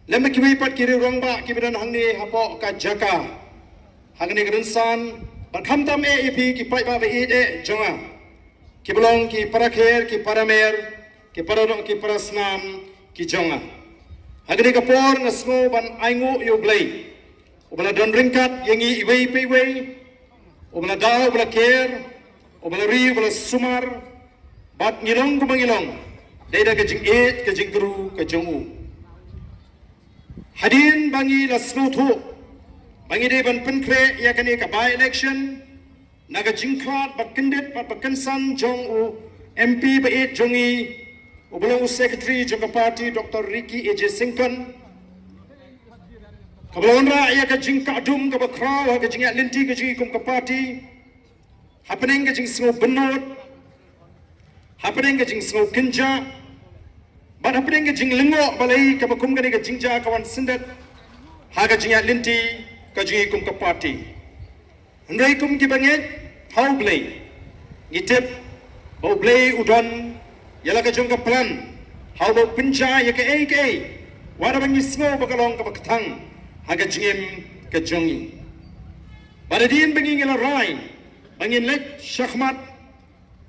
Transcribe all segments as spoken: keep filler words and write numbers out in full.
Lem bad kiwei pat ki riew rangbah kiba don hangne hapoh ka jaka, ha kane ka rynsan, bad khamtam eh ïa phi ki paidbah ba ïeit eh jong nga, kiba long ki para kher, ki para mer, ki para doh, ki para snam ki jong nga. Ha kane ka por nga sngew ban ainguh ïa U Blei, uba la don ryngkat ïa ngi iwei pa iwei, uba la daw, uba la ker, uba la ri, uba la sumar, bad ngi long kumba ngi long dei da ka jingïeit, ka jingkyrkhu ka jong u. Hadien ba ngi la sngewthuh ba ngi dei ban pynkhreh ïa kane ka by-election, na ka jingkhlad bad kyndit bad ba kynsan jong u M P ba ïeit jong ngi, uba long u Secretary jong ka party, Doctor Ricky A J Syngkon, kaba la wanrah ïa ka jingkah dum kaba khraw ha ka jingïaid-lynti ka jong ngi kum ka party, hapdeng ka jingsngew bynnud, hapdeng ka jingsngew kynjah, bad hapdeng ka jinglyngngoh balei kaba kum kane ka jingjia ka wan syndet ha ka jingïaid-lynti ka jong ngi kum ka party. Hynrei kum kiba ngeit ha U Blei, ngi tip ba U Blei u don ïa la ka jong ka plan, ha uba u pynjah ïa kaei kaei, wat haba ngi sngew ba ka long kaba kthang ha ka jingim ka jong ngi. Bad hadien ba ngi, ngi la rai ba ngin leit shakhmat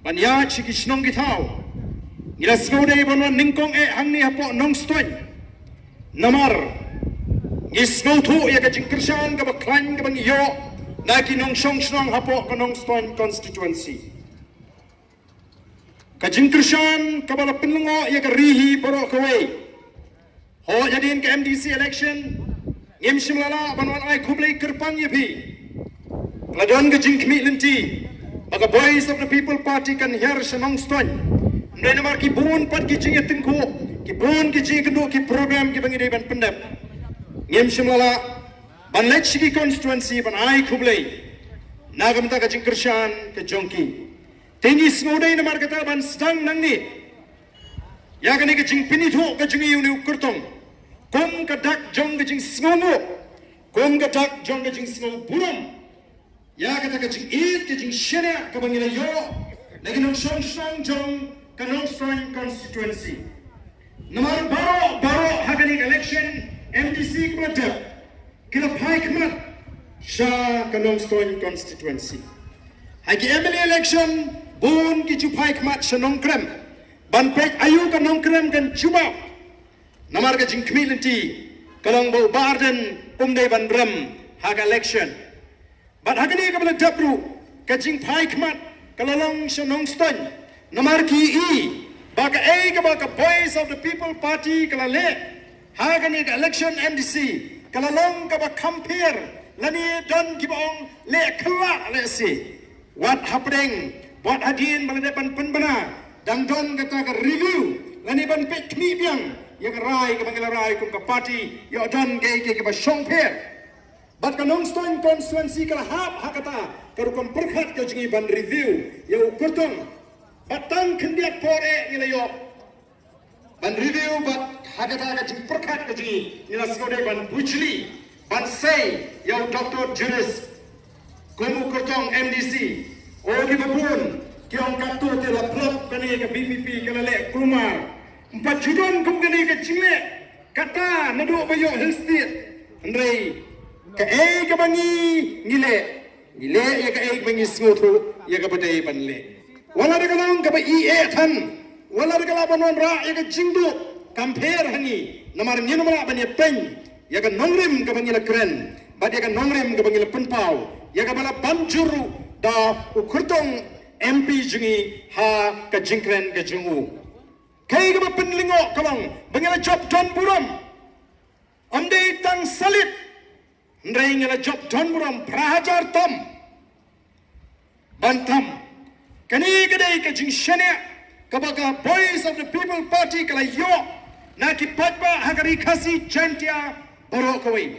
ban ïaid sha ki shnong ki thaw, ngi la sngewdei ban wan nyngkong eh hangne hapoh Nongstoiñ. Namar ngi sngewthuh ïa ka jingkyrshan kaba khlaiñ kaba ngi ïoh na ki nongshong shnong hapoh ka Nongstoiñ constituency. Ka jingkyrshan kaba la pynlyngngoh ïa ka ri hi baroh kawei. Hooid, hadien ka M D C election, ngim shym la lah ban wan ai khublei kyrpang ïa phi. La don ka jingkhmih lynti ba ka Voice of the People Party kan hiar sha Nongstoiñ. Hynrei namar ki bun pat ki jingïatyngkhuh, ki bun ki jingïakynduh, ki program kiba ngi dei ban pyndep, ngim shym la lah ban leit sha ki constituency ban ai khublei na ka bynta ka jingkyrshan ka jong ki. Te ngi sngewdei namar kata ban sdang nangne ïa kane ka jingpynithuh ka jong ngi ïa une u kyrtong, kum ka dak jong ka jingsngewnguh, kum ka dak jong ka jingsngewburom ïa kata ka jingïeit, ka jingshaniah kaba ngi la ïoh na ki nongshong shnong jong ka Nongstoiñ constituency. Namar baroh baroh ha kane ka election M D C kaba la dep, ki la phai khmat sha ka Nongstoiñ constituency. Ha ki M L A election, bun ki ju phai khmat sha Nongkrem ban peit aïu ka Nongkrem kan jubab. Namar ka jingkhmih lynti ka long ba u Bah Ardent um dei ban rem ha ka election. Bad ha kane kaba la dep ruh, ka jingphai khmat ka la long sha Nongstoiñ. Namar ki i ba kaei kaba ka Voice of the People Party ka la leh ha kane ka election M D C, ka la long kaba kham pher, lane don kiba ong leh khlak leh se. Wat hapdeng, wat hadien ba la dep ban pynbna, dang don kata ka review, lane ban peit khmih biang ïa ka rai kaba ngi la rai kum ka party, ïoh don kaei kaei kaba shongpher. Bad ka Nongstoiñ constituency ka la hap ha kata ka rukom pyrkhat ka jong ngi ban review ïa u kyrtong. Bad tang khyndiat por eh ngi la ïoh ban review, bad ha kata ka jingpyrkhat ka jong ngi, ngi la sngewdei ban bujli, ban sei ïa u Doctor Julius kum u kyrtong M D C. O kiba bun ki ong katto te la plop kane ka V P P ka la leh kulmar. Ym pat ju don kum kane ka jingleh kata naduh ba ïoh Hill State. Hynrei kaei kaba ngi, ngi leh, ngi leh ïa kaei kaba ngi sngewthuh ïa kaba dei ban leh. Wat la da ka long kaba i eh than, wat la da ka lah ban wanrah ïa ka jingduh, kam pher ha ngi. Namar ngin ym lah ban ïapeiñ ïa ka nongrim kaba ngi la kren bad ïa ka nongrim kaba ngi la pynpaw, ïa kaba la ban jur ruh da u kyrtong M P jong ngi ha ka jingkren ka jong u. Kaei kaba pynlyngngoh ka long ba ngi la jop don burom. Ym dei tang salit, hynrei ngi la jop don burom phra hajar tam ban tam. Kane ka dei ka jingshaniah kaba ka Voice of the People Party ka la ïoh na ki paidbah ha ka Ri Khasi Jaintia baroh kawei.